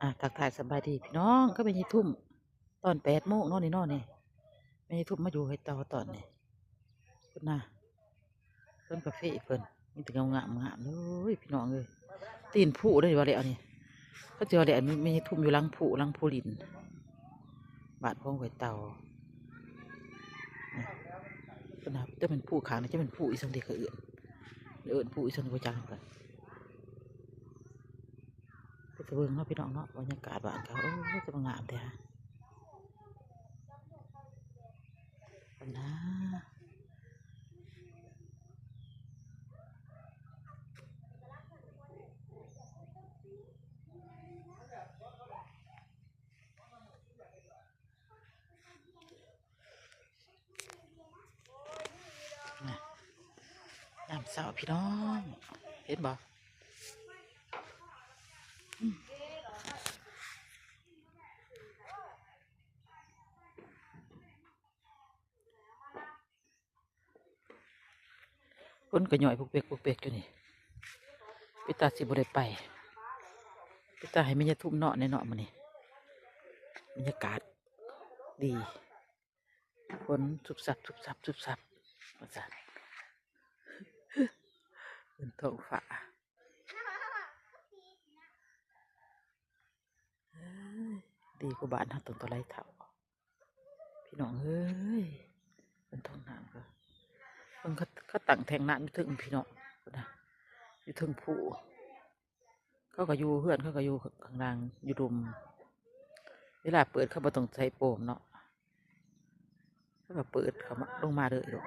ອ່າ ທັກທາຍສະບາຍດີພີ່ນ້ອງ ກໍແມ່ນຍາຍທຸ່ມ ຕອນແປດໂມງເນາະນີ້ເນາະນີ້ ແມ່ນຍາຍທຸ່ມມາຢູ່ໃຫ້ເຕົາຕອນນີ້ ເພິ່ນນະ ເພິ່ນກາເຟເພິ່ນ ມີແຕ່ງາມໆ ງາມເລີຍພີ່ນ້ອງເອີຍ ຕີນຜຸເດ້ວ່າແລ້ວນີ້ ເຂົາເຈົ້າວ່າແລ້ວ ແມ່ນຍາຍທຸ່ມຢູ່ຫຼັງຜຸ ຫຼັງຜຸລິນ ບ້ານຂອງໄວເຕົາ ອ່າ ເພິ່ນນະ ຈະແມ່ນຜຸຂ້າງນີ້ ຈະແມ່ນຜຸອີ່ສັງເດ ເຂົາເອີ້ນ ເອີ້ນຜຸອີ່ສັງບໍ່ຈັກນຳກັນ. ໄປເບິ່ງເນາະພີ່ນ້ອງເນາະ ບັນຍາກາດບ້ານເຂົາ ໂອ້ຍ ຈະມາງາມແທ້ຫັ້ນນາ ຍາມເຊົ້າພີ່ນ້ອງ ເຫັນບໍ່? ຄົນກໍຍ້ອຍປຸກເປັກ ປຸກເປັກຢູ່ນີ້ ເປັນຕາຊິບໍ່ໄດ້ໄປ ເປັນຕາໃຫ້ແມ່ຍາທຸ່ມເນາະ ແນ່ເນາະມື້ນີ້ ບັນຍາກາດດີ ຝົນຊຸບຊັບ ຊຸບຊັບ ຊຸບຊັບ ວ່າຊັ້ນ ເບິ່ງທ້ອງຟ້າ ເອີຍ ດີກວ່າບ້ານເຮົາຕັ້ງເທົ່າໃດເທົ່າ ພີ່ນ້ອງເອີຍ ເບິ່ງທ້ອງນ້ຳກໍ ເບິ່ງເຂົາ ເຂົາຕັ້ງແທ້ງນ້ຳຢູ່ເທິງພີ່ນ້ອງ ພຸ້ນນະ ຢູ່ເທິງພູ ເຂົາກໍຢູ່ເຮືອນ ເຂົາກໍຢູ່ຂ້າງລ່າງ ຢູ່ລຸ່ມ ເວລາເປີດເຂົາບໍ່ຕ້ອງໃສ່ໂປ່ງເນາະ ເຂົາກໍເປີດເຂົ້າມາ ລົງມາເລີຍໂລດ.